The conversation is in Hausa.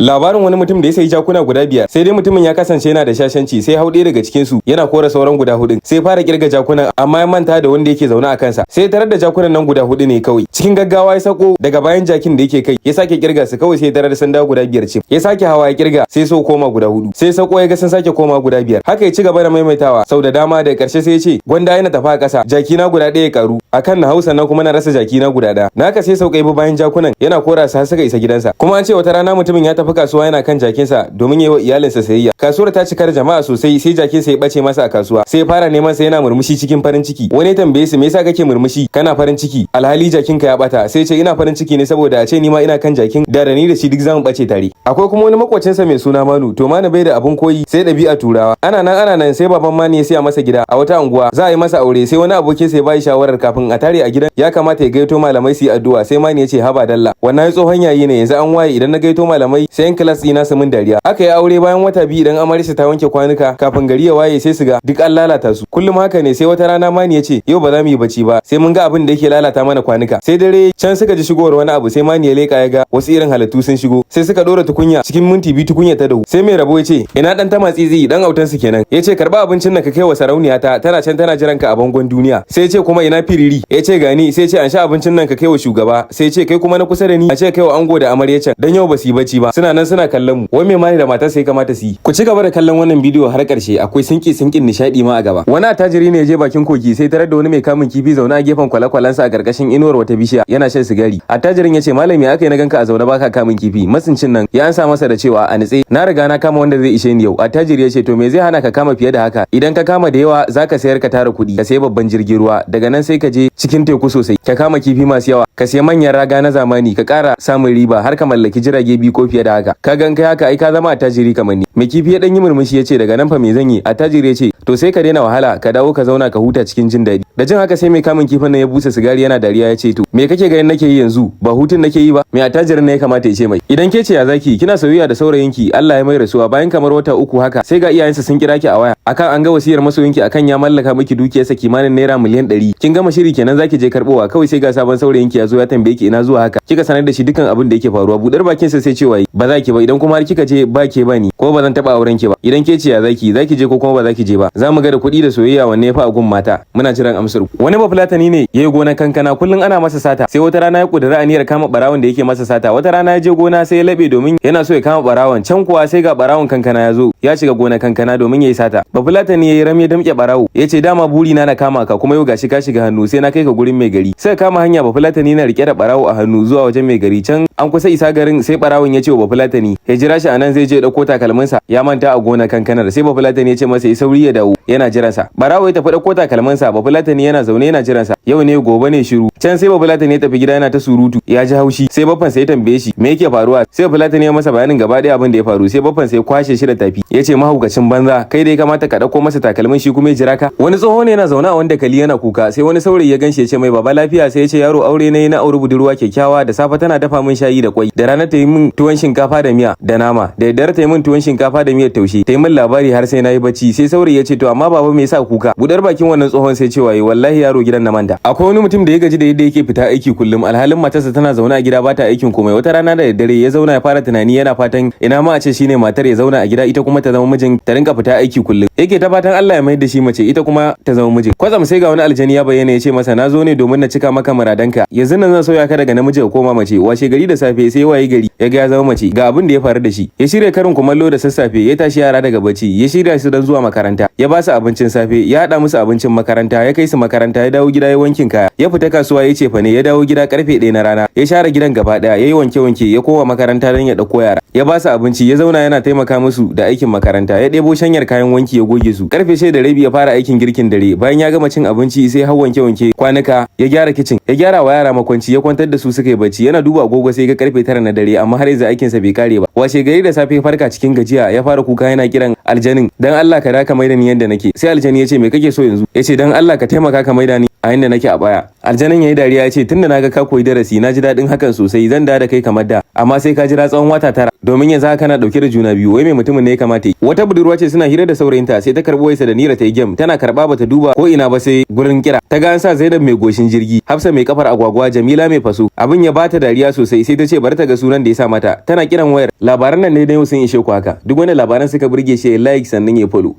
Labarin wani mutum da ya sayi jakuna guda biyar, sai dai mutumin ya kasance yana da shashanci, sai hau ɗaya daga cikin su yana kora sauran guda hudun, sai fara kirga jakunan, amma ya manta da wanda yake zaune a kansa. Sai tarar da jakunan nan guda hudu ne kawai. Cikin gaggawa ya sako daga bayan jakin da yake kai, ya sake kirga su, kawai sai tarar da sanda guda biyar ce. Ya sake hawa ya kirga, sai so koma guda hudu, sai sako ya ga sun sake koma guda biyar. Haka ya ci gaba da maimaitawa sau da dama. Da karshe sai ya ce, "Gwanda yana tafa a ƙasa, jaki na guda ɗaya ya karu akan na hausa nan, kuma na rasa jaki na guda ɗaya." Naka sai sauka bi bayan jakunan yana kora su har suka isa gidansa. Kuma an ce wata rana mutumin ya tafi kasuwa yana kan jakinsa domin yi wa iyalinsa sayayya. Kasuwar ta cika da jama'a sosai, sai jakinsa ya bace masa a kasuwa. Sai ya fara neman sa yana murmushi cikin farin ciki. Wani ya tambaye su, "Me yasa kake murmushi kana farin ciki alhali jakinka ya bata?" Sai ce, "Ina farin ciki ne saboda a ce ni ma ina kan jakin da ni da shi duk zamu bace tare." Akwai kuma wani makocinsa mai suna Manu. To, Manu bai da abun koyi sai ɗabi'a Turawa. Ana nan ana nan, sai baban Manu ya siya masa gida a wata unguwa, za a yi masa aure. Sai wani abokin sai bai shawarar kafin a tare a gidan ya kamata ya gaito malamai su yi addu'a. Sai Manu ya ce, "Haba dalla, wannan tsohon yayi ne, yanzu an waye. Idan na gaito malamai, sai yan class ɗina su min dariya." Aka yi aure. Bayan wata 2, idan amaryarsa ta wanke kwanuka, kafin gari ya waye sai su ga duk an lalata su. Kullum haka ne. Sai wata rana Mani ya ce, "Yau ba za mu yi bacci ba sai mun ga abin da yake lalata mana kwanuka." Sai dare can suka ji shigowar wani abu. Sai Mani ya leka, ya ga wasu irin halittu sun shigo, sai suka dora tukunya. Cikin minti 2 tukunya ta dahu. Sai mai rabo ya ce, "Ina dan Tamatsitsi?" Dan autan su kenan. Ya ce, "Karba abincin nan ka kai wa sarauniya ta, tana can tana jiran ka a bangon duniya." Sai ya ce kuma, "Ina Firiri?" Ya ce, "Gani." Sai ya ce, "An sha abincin nan ka kai wa shugaba." Sai ya ce, "Kai kuma na kusa da ni, a ce kai wa ango da amarya can, dan yau ba su yi bacci ba, suna nan suna kallon mu." Wai me Mani da matarsa ya kamata su yi? Ku ci gaba da kallon wannan bidiyo har karshe, akwai sinki sinkin nishadi ma a gaba. Wani attajiri ne ya je bakin kogi, sai tarar da wani mai kamun kifi zaune a gefen kwale-kwalensa a karkashin inuwar wata bishiya yana shan sigari. Attajirin ya ce, "Malami, aka yi na ganka a zaune baka kamun kifi?" Masincin nan ya ansa masa da cewa a nitse, "Na riga na kama wanda zai ishe ni yau." Attajiri ya ce, "To, me zai hana ka kama fiye da haka? Idan ka kama da yawa, zaka sayar ka tara kuɗi, ka sayi babban jirgin ruwa. Daga nan sai ka je cikin teku sosai, ka kama kifi masu yawa, ka sayi manyan raga na zamani, ka ƙara samun riba har ka mallaki jirage biyu ko fiye da haka. Ka gan kai haka, ai ka zama attajiri kamar ni." Mai kifi ya dan yi murmushi, ya ce, "Daga nan fa me zan yi?" Attajiri ya ce, "To, sai ka daina wahala, ka dawo ka zauna ka huta cikin jin daɗi." Da jin haka, sai mai kamun kifin nan ya busa sigari yana dariya, ya ce, "To, me kake ganin nake yi yanzu? Ba hutun nake yi ba?" Me attajirin ne ya kamata ya ce mai? Idan ke ce ya zaki? Kina soyayya da saurayinki, Allah ya mai rasuwa. Bayan kamar wata 3 haka, sai ga iyayensa sun kira ki a waya akan an ga wasiyar masoyinki akan ya mallaka miki dukiyarsa kimanin naira miliyan 100. Kin gama shiri kenan zaki je karbowa, kawai sai ga sabon saurayinki ya zo ya tambaye ki ina zuwa haka. Kika sanar da shi dukkan abin da yake faruwa. Budar bakin sa sai cewa, "Ba za ki ba, idan kuma har kika je, ba ke ba ni, ko ba zan taba auren ki ba." Idan ke ce ya zaki? Zaki je ko kuma ba zaki je ba? Za mu ga da kuɗi da soyayya wanne ya fi a gun mata. Muna jiran amsar ku. Wani Bafulatani ne ya yi gonar kankana. Kullum ana masa sata. Sai wata rana ya kudura aniyar kama barawon da yake masa sata. Wata rana ya je gona, sai ya laɓe domin yana so ya kama barawon. Can kuwa sai ga barawon kankana ya zo ya shiga gonar kankana domin ya yi sata. Bafulatani ya yi ram ya damƙe barawo, ya ce, "Dama buri na na kama ka, kuma yau gashi ka shiga hannu, sai na kai ka gurin mai gari." Sai kama hanya, Bafulatani na rike da barawo a hannu zuwa wajen mai gari. Can an kusa isa garin, sai barawon ya ce wa Bafulatani ya jira shi anan, zai je ɗauko takalminsa, ya manta a gonar kankanar. Sai Bafulatani ya ce masa ya sauri ya dawo, yana jiransa. Barawo ya tafi ɗauko takalminsa, Bafulatani yana zaune yana jiransa. Yau ne, gobe ne, shiru. Can sai Bafulatani ya tafi gida yana ta surutu, ya ji haushi. Sai baffan sai ya tambaye shi me yake faruwa. Sai Bafulatani ya masa bayanin gaba ɗaya abin da ya faru. Sai baffan sai ya kwashe shi da tafi, ya ce, "Mahaukacin banza, kai dai kamata ka ɗauko masa takalmin, shi kuma ya jira ka." Wani tsoho ne yana zaune a wanda kali yana kuka. Sai wani saurayi ya ganshi, ya ce mai, "Baba, lafiya?" Sai ya ce, "Yaro, aure ne na auri budurwa kyakkyawa. Da safe tana dafa min shayi da kwai, da rana ta yi min tuwon shinkafa da miya da nama, da daddare ta yi min tuwon shinkafa da miyar taushe, ta yi min labari har sai na yi bacci." Sai saurayi ya ce, "To, amma baba, me yasa kuka?" Budar bakin wannan tsohon sai cewa yi, "Wallahi yaro, gidan na manta." Akwai wani mutum da ya gaji da yadda yake fita aiki kullum, alhalin matarsa tana zaune a gida bata aikin komai. Wata rana da daddare ya zauna ya fara tunani, yana fatan ina ma a ce shine matar, ya zauna a gida, ita kuma ta zama mijin, ta rinka fita aiki kullum. Yake ta fatan Allah ya mayar da shi mace, ita kuma ta zama mijin. Kwatsam sai ga wani aljani ya bayyana, ya ce masa, "Na zo ne domin na cika maka muradanka. Yanzu nan zan sauya ka daga namiji ka koma mace." Washe gari da safe sai waye gari ya ga ya zama mace. Ga abin da ya faru da shi. Ya shirya karin kumallo da sassafe, ya tashi yara daga bacci, ya shirya su don zuwa makaranta, ya ba su abincin safe, ya haɗa musu abincin makaranta, ya kai su makaranta. Ya dawo gida ya wankin kaya, ya fita kasuwa ya cefane. Ya dawo gida karfe 1 na rana, ya share gidan gaba ɗaya, ya yi wanke-wanke, ya koma makaranta don ya ɗauko yara, ya ba su abinci, ya zauna yana taimaka musu da aikin makaranta, ya ɗebo shanyar kayan wanki ya goge su. Karfe 6:30 ya fara aikin girkin dare. Bayan ya gama cin abinci, sai hau wanke-wanke kwanuka, ya gyara kicin, ya gyara wa yara makwanci, ya kwantar da su suka yi bacci. Yana duba agogo sai ga karfe 9 na dare, amma har yanzu aikinsa bai kare ba. Washe gari da safe farka cikin gajiya, ya fara kuka yana kiran aljanin, "Dan Allah ka daka mai da ni yanda nake." nake. Sai aljani ya ce, "Me kake so yanzu?" Ya ce, "Dan Allah ka taimaka ka maida ni a inda nake a baya." Aljanin yayi dariya ya ce, "Tunda naga ka koyi darasi, na ji daɗin hakan sosai. Zan da kai kamar da, amma sai ka jira tsawon wata 9, domin yanzu haka kana dauke da juna biyu." Wai me mutumin ne ya kamata yi? Wata budurwa ce suna hira da saurayinta, sai ta karbo wayarsa da nira ta yi game. Tana karba bata duba ko ina ba sai gurin kira. Ta ga an sa Zainab mai goshin jirgi, Hafsa mai kafar agwagwa, Jamila mai faso. Abin ya bata dariya sosai, sai ta ce bari ta ga sunan da ya sa mata. Tana kiran wayar. Labaran nan ne da yau sun ishe ku haka. Duk wanda labaran suka burge shi, ya like sannan ya follow.